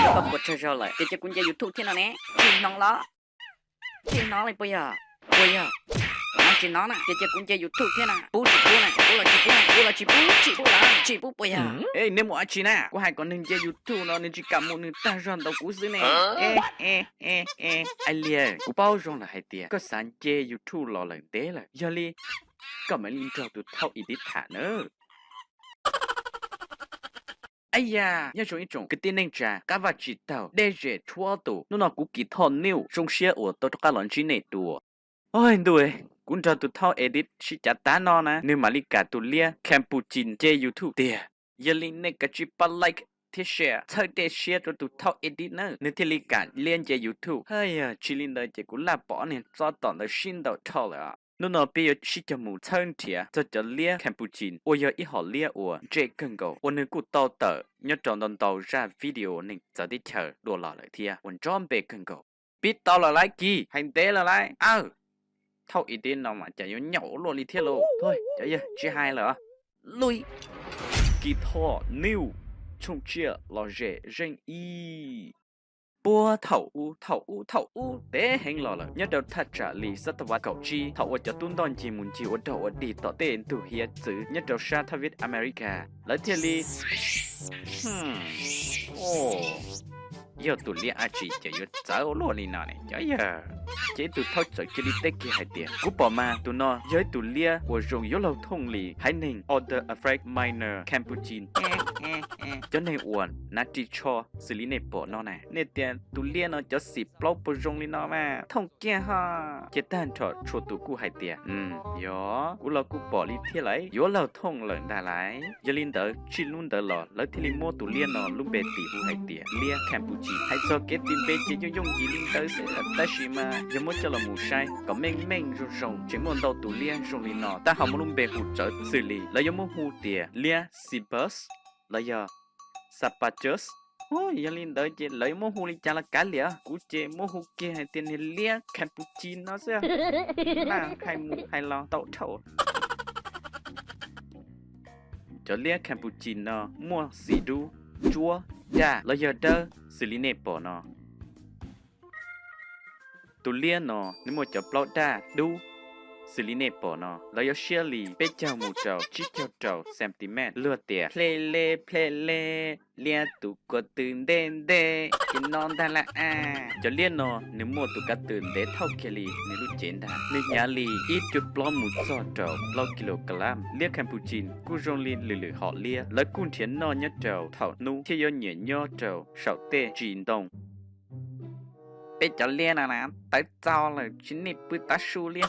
Koj puas tsaug zog lawm? Ces cia kuv nce YouTube thiab no ne. Tsis hnov los? Tsis hnov li puas yog? Puas yog? Hnov tsis hnov na? Ces cia kuv nce YouTube thiab na. Pub tsis pub na? Pub los tsis pub na? Pub los tsis pub? Tsis pub los tsis pub puas yog? Ej, neb mus dab tsi na? Kuv hais kom nws nce YouTube no nws tsis kam mus, nws tag zog ntaus kuv xwb ne. Ej, ej, ej, ej, Aib Liab, kuv paub zoo lawm hais tias koj xav nce YouTube los lawm ntev lawm, yog li koj mam li nrog tus thauj edit tham nawb. Aya, nyob zoo ib tsoom kwv tij neej tsa, qab vaj tsis taug dej zem tshuab tus, hnub no kuv Kis Thoj New zoo siab uas tau rov qab los ntsib nej dua. Oj ntuj, kuv nrog tus thauj edit sib cav tav no na, nws mam li kam tus liab Campuchia nce YouTube tiag. Yog li nej kav tsij pab like thiab share txhawb dej siab rau tus thauj edit nawb, nws thiaj li kam liab nce YouTube. Haj yog tsis li ntawd ces kuv laj pom ob niag txob tom ntawd sib ntaus dhau lawm os. Hnub no peb yuav sib cog mus txhawb nrhiav txog cov liab Campuchia uas yog ib hom liab uas ntse kawg nkaus uas nws kuj tau tawm nyob rau ntau ntau zaj video neeg txawv teb chaws dua los lawm thiab uas nrov npe kawg nkaus. Pib tau lawm lauj Kis, hais ntev lawm lauj. Aw, thauj edit no mas cas yuav nyaum ua luaj li thiab lauj. Thôi cov yawg tsis hais lawm. Lui. Kis Thoj New, tshooj tsiaj lom zem zeej ib. Puag thaum ub, thaum ub, thaum ub tev heev los lawm, nyob rau thaj tsam li xab tau vas kaum tsib, thaum uas cov tub ntoj ncig mus ncig ua dog ua dig tom tej ntug hiav txwv nyob rau sab thaj vib America, lawv thiaj li yog tus liab dab tsi ces yuav txawv ua luaj li no ne cov yawg. Ces ib tug thawj txawm cia li teb kiag hais tias, kuv pom mas tus no yog ib tug liab uas zoo yuav laug thooj li haiv neeg Order African Minor Campuchia, cov neeg uas hnav ris tsho xws li nej pom no na. Nej tias tus liab no cov xim plaub puas zoo li no mas thooj kiag ho. Ces tag nrho txhua tus kuj hais tias, yog, kuv los kuj pom li thiab lauj, yuav laug thooj lawm ntag lauj. Yog li ntawd txij hnub ntawd los lawv thiaj li muab tus liab no lub npe tis hu hais tias liab Campuchia. Hais txog kev tis npe ces yooj yooj yim li ntawd xwb, tab sis mas yog muab coj los mus saib kom meej meej zoo zoo tseem muaj ntau tus liab zoo li no, tab ho muab lub npe hu txawv xws li lawv yuav muab hu tias liab Xibus los yog Sapachus. Yog li ntawd ces lawv yuav muab hu li cas los kav liam, kuv ces muab hu kiag hais tias niag liab Campuchia no xwb. Laj hais mus hais los tau dhau. Cov liab Campuchia no muaj xim dub, ntsuab, daj los yog dawb xws li nej pom no. Tus liab no nws muaj cov plaub daj dub xws li nej pom no, lawv yuav siab li peb caug mus rau tsib caug rau centimeter. Luag tias ple le ple le, liab tus ko tw ntej ntej ces no ntag lauj. Cov liab no nws muaj tus ka tw ntev thauj kiag li nws lub cev ntag, nws hnyav li ib cuaj plaub mus txog rau plaub kilogram. Liab Campuchia kuj zoo li lwm lwm hom liab, lawv kuj nrhiav noj nyob rau thaum hnub thiab yuav nyiam nyob rau saum tej tsis ntoo. Peb cov liab no na tawv txaus lawm tsis nim pw tav su li ho.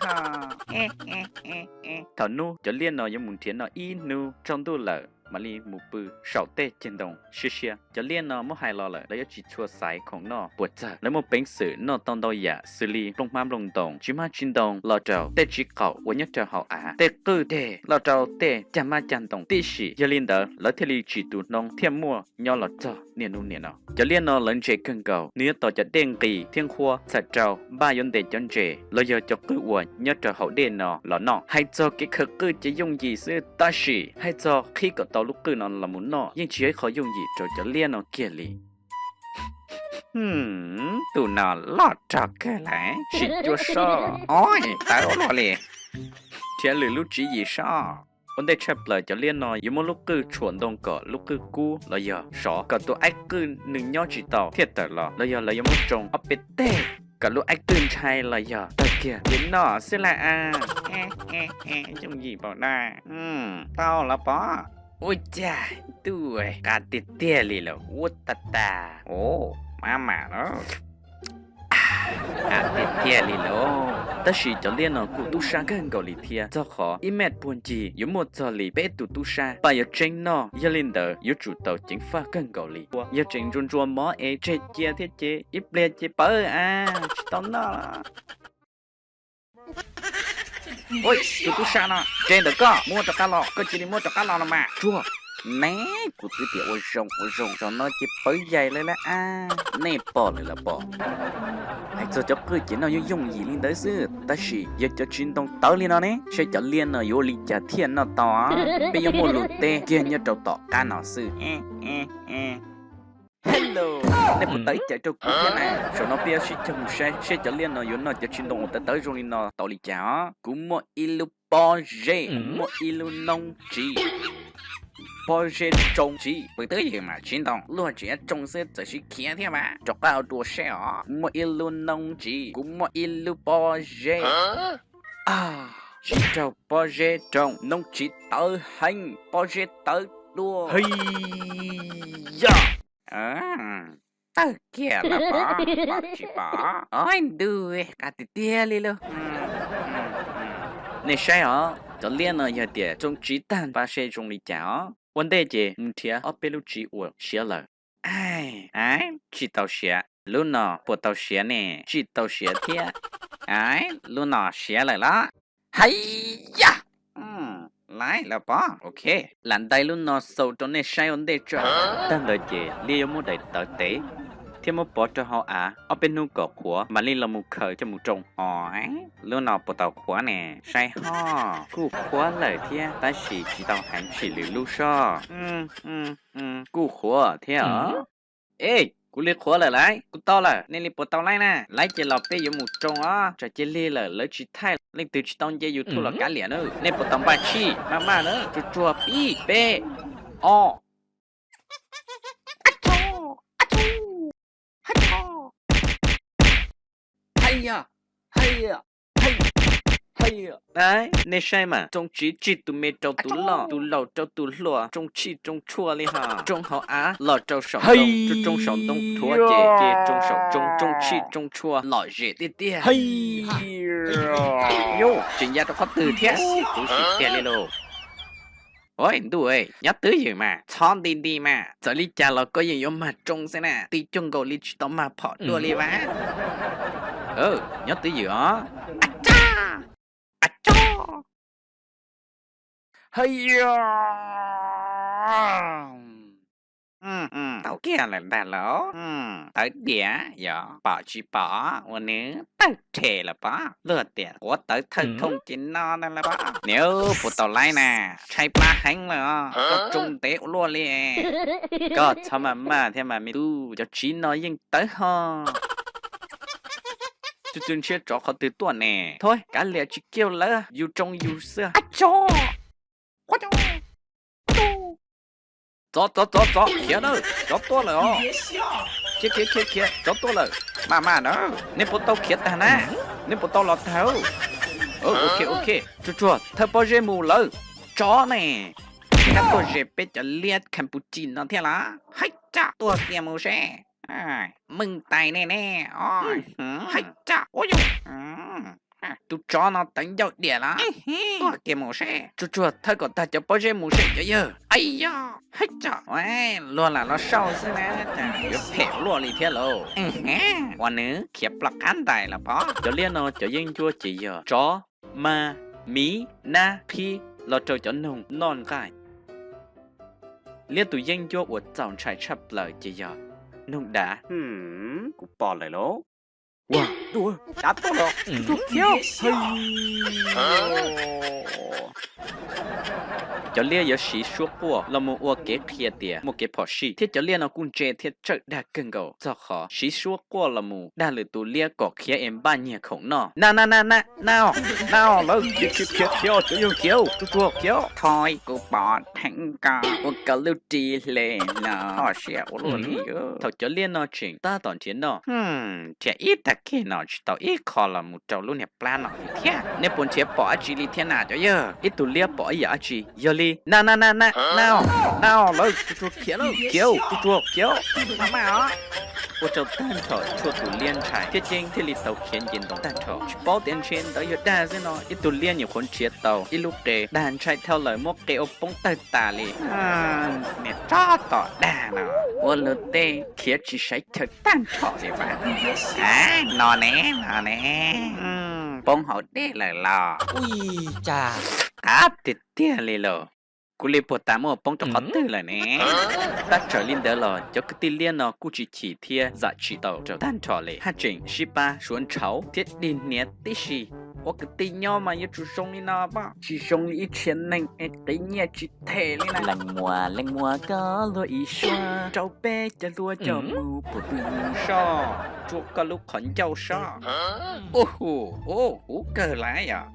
Thaum hnub cov liab no yuav mus nrhiav noj ib hnub tsaus ntuj lawm mam li mus pw saum tej ceg ntoo siab siab. Cov liab no muab hais los lawm lawv yuav tsis tshua xaiv khoom noj puas txawg, lawv muaj peev xwm noj tau ntau yam xws li nplooj hmab nplooj ntoo, tsis hmab tsis ntoo los rau tej txiv qaum uas nyob rau hauv av, tej qwj deg los rau tej cag hmab cag ntoo tib si. Yog li ntawd lawv thiaj li tsim tus hnub thiaj muaj nyob los txog niaj hnub niam no. Cov liab no lawv ntse kawg nkaus, nws yuav tos cov dej nqis thiab nqhuab, txham rau npaj yuav ntes cov ntses los yog cov qwj uas nyob rau hauv dej no los noj. Hais txog kev khaws qwj ces yooj yim xwb, tab sis hais txog qhib kom tau lub qwj no los mus noj yeej tsis yog ib qho yooj yim rau cov liab no kiag li. Tus no loj rog kawg lawm, sim cuab soj. Oj, tawv ua luaj li. Nrhiav lwm lub tswv yim soj. Ua ntej tshaj plaws cov liab no yuav muab lub qwj tshuam ntoo kom lub qwj kub los yog sov kom tus aib qwj nws nyob tsis tau thiaj tawm los, los yog lawv yuav muab tsoo ob peb teg kom lub aib qwj ntshai los yog tawg kiag ces noj xwb lawm a. Yooj yim npaum na. Tau los pov. Ua cas ntuj, qab tiag tiag li lawm ua tas tas. Mab mam no, qab tiag tiag li lawm. Tab sis cov liab no kuj tub sab kawg nkaus li thiab, txog qhov ib mev puag ncig yuav muaj txog li peb tus tub sab. Paj yuav tseeb noj, yog li ntawd yuav tsum tau ceev faj kawg nkaus li. Yog tseem ntsuas ntsuas mov es tseg cia thiab ces ib pliag ces pawv a, tsis tau noj. Tus tub sab no, ntses ntawm koj muab rov qab los, koj cia li muab rov qab los no mas. Tsuag, ne, kuv twb tias ua zoo ua zoo, zaum no ces pawv yaig lawm lauj a. Nej pom lawm los pom. Hais txog cov qwj ces noj yooj yooj yim li ntawd xwb, tab sis yog cov tsis ntoo tawv li no ne, saib cov liab no yuav ua li cas thiaj noj tau. Peb yuav muaj lus teb kiag nyob rau tom qab no xwb. Hello, nej puas tau ib cai rau kuv thiab na? Zaum no peb yuav sib cog mus saib seb cov liab no yuav noj cov tsis ntoo uas tawv tawv zoo li no tau li cas os. Kuv muaj ib lub pob zeb, kuv muaj ib lub noob tsiv. Pob zeb tsoo tsiv, pw twb ywm mas tsis ntoo, luag tseem yuav tsoo xwb txawm sib khiav thiab mas. Rov qab ua dua seb os, kuv muaj ib lub noob tsiv, kuv muaj ib lub pob zeb. Tsiv raug pob zeb rau, noob tsiv tawv heev, pob zeb tawv dua. Hei yog, tawg kiag lawm pom, pom tsis pom? Oj ntuj, qab tiag tiag li lauj. Nej saib os, cov liab no yog tias tsoo tsiv tag npa se zoo li cas os. Ua ntej ces mus nrhiav ob peb lub tsiv uas siav lawm. Ai, tsis tau siav, lub no puas tau siav ne? Tsis tau siav thiab. Ai, lub no siav lawm los. Hais yog, laib lawm pom. Ok, lam ntais lub no xaus rau nej saib ua ntej tso. Tag ntawd ces liab yuav muab daim tawv tev thiab muab pov rau hauv av ob peb hnub kom qhuav mam li los mus khaws coj mus tsoo os. Lub no puas tau qhuav ne? Saib ho, kuj qhuav lawm thiab tab sis tsis tau heev sim lwm lub soj. Kuj qhuav thiab os. Ej, kuv li qhuav lawm lauj, kuv tau lawm, nej li puas tau laib na? Laib ces los peb yuav mus tsoo os, tsam cia lig lawm lawv tsis thaij, leej twg tsis tau nce YouTube los kav liam na. Nej puas tau npaj tshij? Maj maj na, tsuag tsuag, pib, peb, ob. Hais yog, hais yog, hais yog. Nej saib mas, tsoo tsiv tsij tus me rau tus loj, tus laus rau tus hluas, tsoo tshij tsoo tshuaj li ho. Tsoo hauv av los rau saum ntoo, tsoo saum ntoo thuav ces, ces tsoo saum tsoo, tsoo tshij tsoo tshuaj lom zem tiag tiag. Yus tseem ya rau qhov twg thiab? Kuv sim tiag li lauj. Ua ntuj, nyob twj ywm mas, txhob nti nti mas, txawm li cas los koj yeej yuav mag tsoo xwb na, ti cuag nkaus li tsis tau mag phom dua li vas. Nyob twj ywm os. A tsa, a tso. Hais yog, tau kiag lawm ntag lauj. Tawv diam yog pom tsis pom, ua nws tawg rhe lawm pom. Luag tias quav tawv thawj thooj ces no ntag lauj pom. Niam, puas tau laib na? Tshaib plab heev lawm os, koj tsoo ntev ua luaj li. Koj txhob maj maj thiab mas me tub, cov tsiv no yeej tawv ho. Tsw tsw ntshiab tsov qhov twg tuaj ne? Thov kav liam tsis kiag lawm, yus tsoo yus xwb. Txov txov txov txov, khiav na, tsov tuaj lawm os. Khiav khiav khiav khiav, tsov tuaj lawm. Maj maj na, nej puas tau khiav tag na? Nej puas tau los tag? Ok ok, tsuag tsuag thawj pob zeb mus lawm. Tsov ne, kab tuaj ze peb cov liab Campuchia no thiab las. Haib tsa, tuaj kiag mus seb. Meej tais ne ne. Haib tsa, ua yus, tus tsov no tawv ncauj diam las. Tuaj kiag mus seb, tsuag tsuag thawj kom tag cov pob zeb mus seb cov yawg. Ai yog, haib tsa, luag lam los sau xwb na, yuav phem luaj li thiab lauj. Ua nws khiav ploj qab ntais los pom. Cov liab no cov yeeb ncuab ces yog tsov, mab, miv, nab, qhib los rau cov noog noj nqaij. Liab tus yeeb ncuab uas txaus ntshai tshaj plaws ces yog noog dav. Kuv pom lawm lauj. Ua, dav tuaj los, khiav. Cov liab yuav siv suab quaj los mus ua kev qhia tias muaj kev phom sij, thiab cov liab no kuj ntse thiab tsawj dag kawg nkaus txog qhov siv suab quaj los mus dag lwm tus liab kom khiav es npaj nyiag khoom noj. Na na na na, na os, na os lawm, khiav khiav khiav khiav, cov yawg khiav, tsuag tsuag khiav. Thov kuv pov dheev koj ua koj lub ris hle no, txhob siab ua luaj li. Thaum cov liab no tseem tab tom nrhiav noj, nrhiav ib tag kis no tsis tau ib qho los mus rau lub niag plab no li thiab. Nej puas nrhiav pom dab tsi li thiab na cov yawg? Ib tug liab pom ib yam dab tsi. Yog li, na na na na, na os, na os lawm, tsuag tsuag khiav lawm, khiav, tsuag tsuag khiav. Ua rau tag nrho tshuaj tus liab ntshai thiab ceeb thiaj li tau khiav nce ntoo tag nrho. Tsis paub tias ntshe ntawd yog dag xwb no, ib tug liab nyuam qhuav nrhiav tau ib lub qe, dag ntshai dhau lawm muab qe ua poob tawg tas li. Niag tsov tom dag no, ua luag tej khiav tsis saiv chaw tag nrho li vas. No ne, no ne, poob hauv dej lawm los. Ui, cas qab tiag tiag li lauj. Kuv li puag ta muaj poob rau qhov twg lawm ne? Tab txawm li ntawd los cov kwv tij liab no kuj tsis chim thiab zam txim tau rau tag nrho li, haj tseem sib pab suav ntshauv thiab dig hniav tib si. Ua kwv tij nyob mas yuav tsum zoo li no pob, tsis zoo li ib txhia neeg es qiv nyiaj tsis them li na. Leej muam, leej muam koj luag ib suab, rau peb cov hluas coj mus puag pw mus soj, tsuam koj lub qhov ncauj soj. Ua hu, ua huv kawg lawm yom.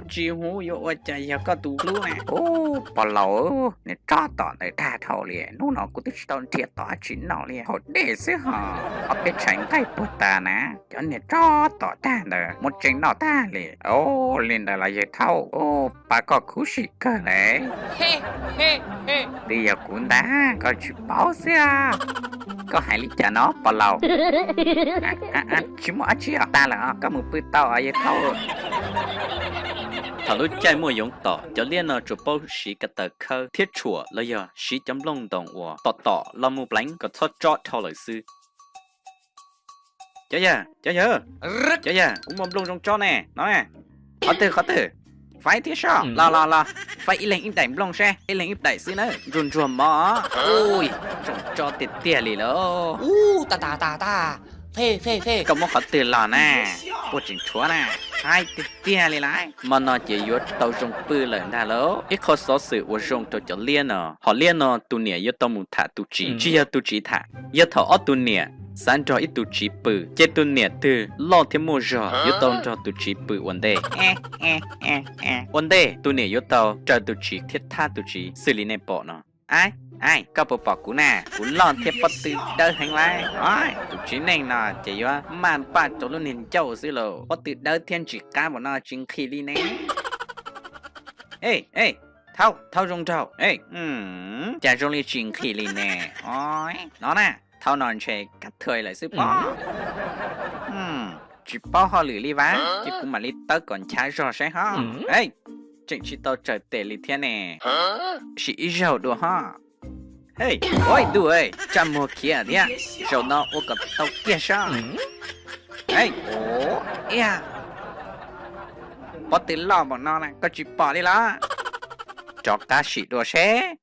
Tsis huv yuav ua cas yog koj tus hlub na. Ub, pog laus, niag tsob tom ntawd tag dhau li, hnub no kuv twb tsis tau nrhiav tom dab tsi noj li, haus dej xwb hos. Ob peb tshais nqaij puag tas na, cov niag tsob tom tag ntawd muab tsev noj tag li. Ub, li ntawd los yawg Thaub, ub, pab koj khuv xim kawg lawm. Twb yog kuv ntag, koj tsis paub xwb. Koj hais li cas no pog laus? Tsis muaj dab tsi os, tag lawm os, koj mus pw tau os yawg Thaub. Thaum lub caij muaj yoov tom, cov liab no tsuas paub siv ko taw khawb thiab tshuam los yog siv cov nplooj ntoos uas tom tom los mus pleev kom txhob tsob dhau lawm xwb. Cov yawg, cov yawg, cov yawg, kuv muaj nplooj zoo tsob ne, no ne. Qhov twg, qhov twg? Faib thiab soj, los los los, faib ib leeg ib daim nplooj seb, ib leeg ib daim xwb na, ntsuag ntsuag mov. Ui, zoo tsob tiag tiag li lauj. Koj muab qhov twg los na? Puag tseem tshuav na, haib tiag tiag li lauj. Hmo no ces yuav tau zoo pw lawm ntag lauj. Ib qho xov xwm uas zoo rau cov liab no, hom liab no tus niam yuav tau mus tham tus txiv, tsis yog tus txiv tham. Yog thaum ob tug niam xav nrog ib tug txiv pw, ces tus niam twg loj thiab muaj zog yuav tau nrog tus txiv pw ua ntej. Ua ntej tus niam yuav tau raws tus txiv thiab thab tus txiv xws li nej pom no. Aib, aib, koj puas pom kuv na? Kuv loj thiab pob tw dawb heev lauj. Tus txiv neej no ces yuav maj npaj rau lub niag ncauj xwb lauj. Pob tw dawb thiab ntsim qab npaum no tsis nqhis li ne. Ej, ej, Thaub, Thaub zoo nraug. Cas zoo li tsis nqhis li ne? No na, Thaub no ntshe kab thuas lawm xwb pob. Tsis paub hauj lwm li vas, ces kuv mam li tawb kom nchav zog saib hov. Tseem tsis tau tsaws tes li thiab ne. Sim ib zaug dua hov. Ua ib ntuj, tsaj muag khiav thiab, zaum no ua kom tau kiag soj. Ua, pob tw loj npaum no na koj tsis pom li los? Rov qab sim dua seb.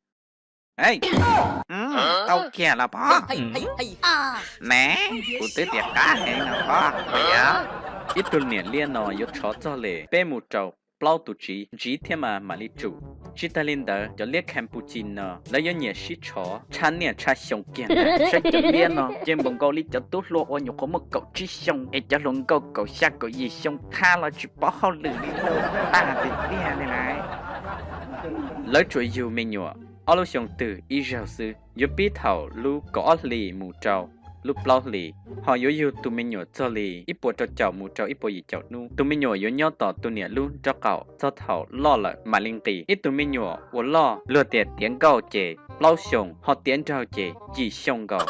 Tau kiag los pob? Ne, kuv twb tias qab heev no pob. Ib tug niam liab no yuav tshov txog li peb mus rau plaub tus txiv ntsiv thiab mas mam li tsum. Tsis tag li ntawd, cov liab Kham Pus Cin no lawv yuav nyiam sib tshov tshaj niaj tshaj xyoo kiag ntag. Saib cov liab no ces npaum nkaus li cov tub hluas uas nyuam qhuav muaj kaum tsib xyoo es cov hluas nkauj kaum xya kaum yim xyoo thab los tsis paub hauj lwm li lauj, tag tiag tiag li lauj. Lawv tsuas yug me nyuam ob lub xyoo twg ib zaug xwb, yuav pib thaum lub kaum ob hlis mus rau lub plaub hlis, ho yuav yug tus me nyuam txog li ib puas rau caum mus rau ib puas yim caum hnub. Tus me nyuam yuav nyob tom tus niam lub nraub qaum txog thaum loj lawm mam li nqis. Ib tug me nyuam uas loj luag tias tiav nkauj ces plaub xyoo, ho tiav nraug ces yim xyoo nkaus.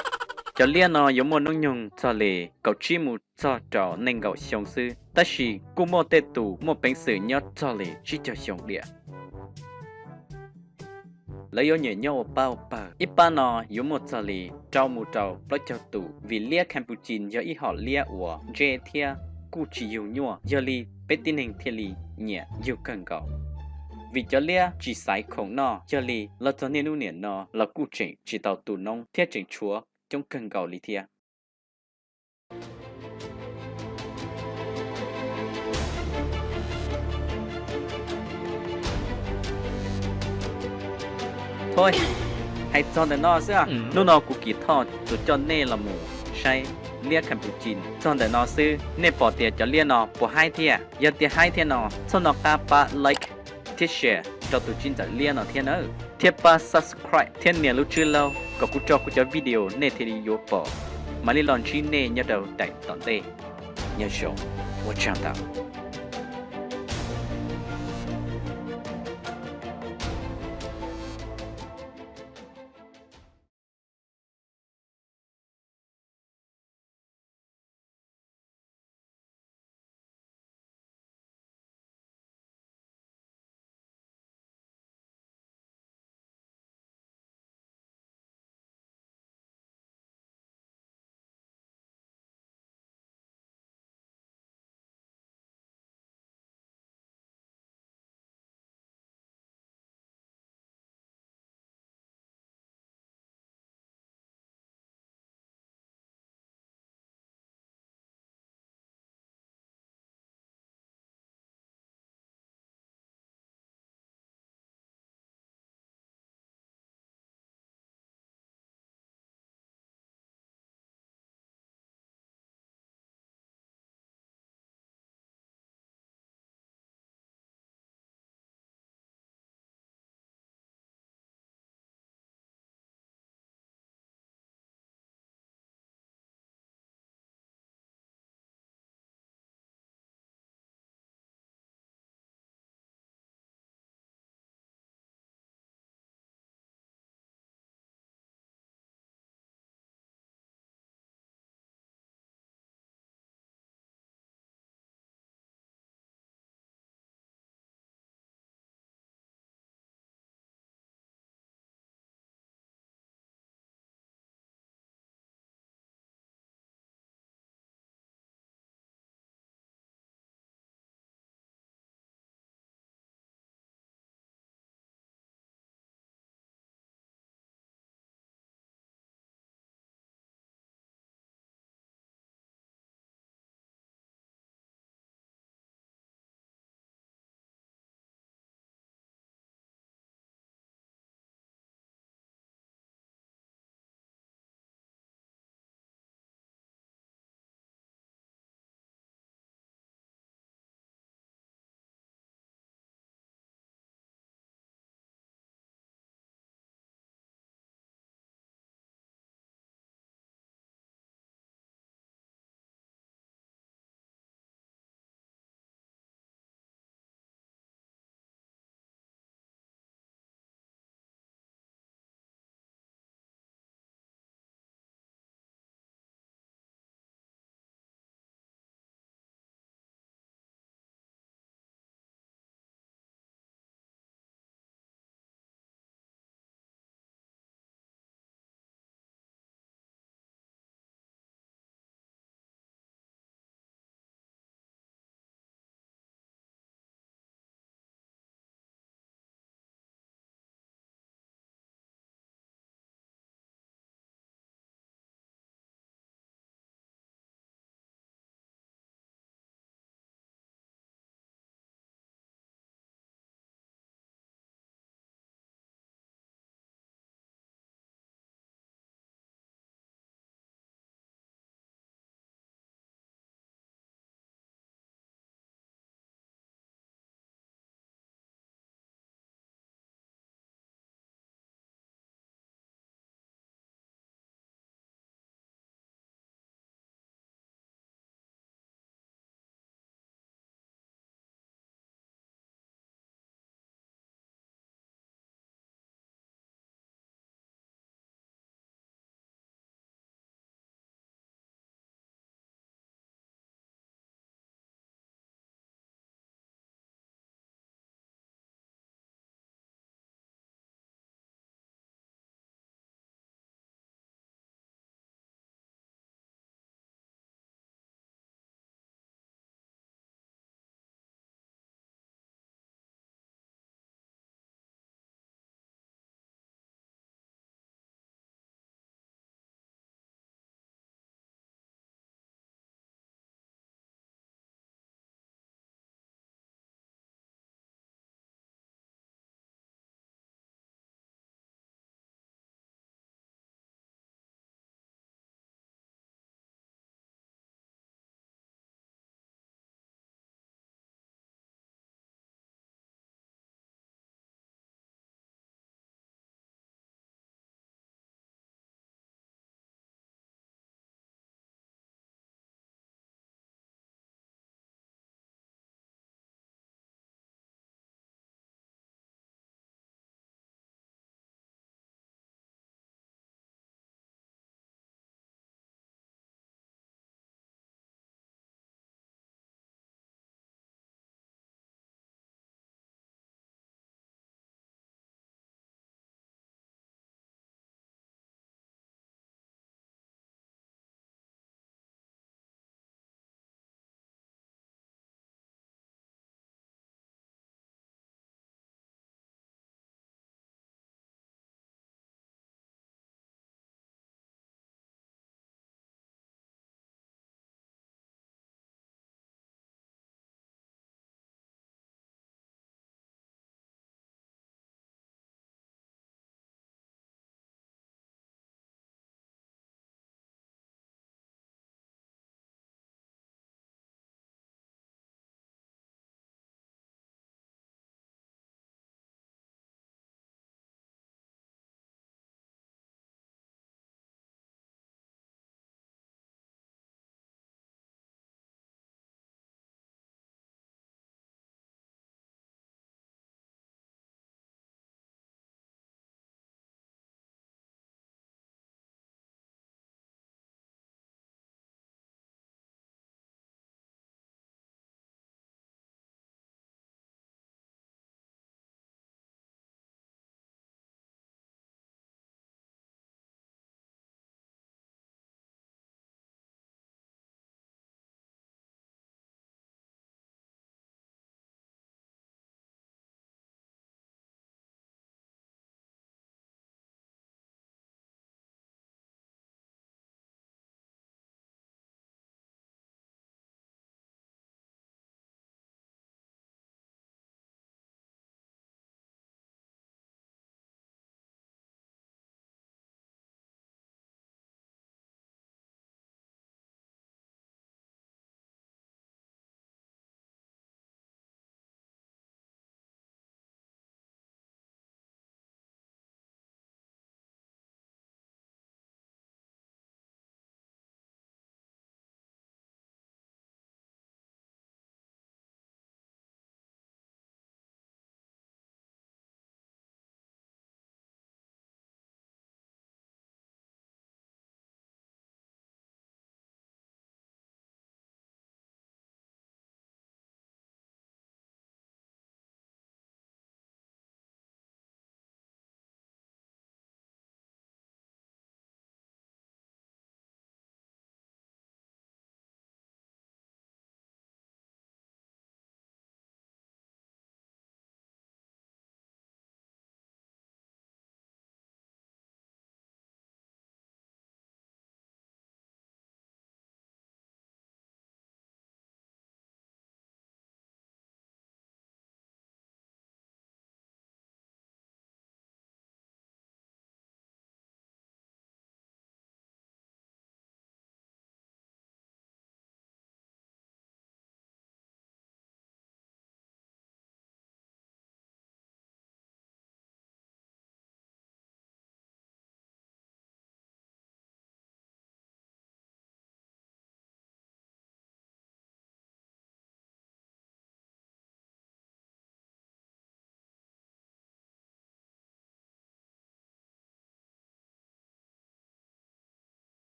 Cov liab no yuav muaj hnub nyoog txog li kaum tsib mus txog rau nees nkaum xyoo xwb, tab sis kuj muaj tej tus muaj peev xwm nyob txog li tsib caug xyoo diam. Lawv yuav nyiam nyob ua pab ua pawg, ib pab no yuav muaj txog li rau mus rau plaub caug tus, vim liab Kham Pus Cin yog ib hom liab uas ntse thiab kuj tsis yug nyuaj, yog li peb tib neeg thiaj li nyiam yug kawg nkaus. Vim cov liab tsis xaiv khoom noj, yog li los txog niaj hnub niam no los kuj tseem tsis tau tu noob thiab tseem tshuav coob kawg nkaus li thiab. Thov hais txog ntawm no xwb, hnub no kuv Kim Thoj tsuas coj nej los mus saib liab Kham Pus Cin txog ntawm no xwb. Nej pom tias cov liab no puas haib thiab? Yog tias haib thiab no, txhob nco qab pab like thiab share rau tus tsib ntxawm liab no thiab nawb, thiab pab subscribe thiab nias lub tswb laug kom kuv tso kuv cov video nej thiaj li yuav pom. Mam li los ntsib nej nyob rau daim tom ntej. Nyob zoo, ua tsaug ntau.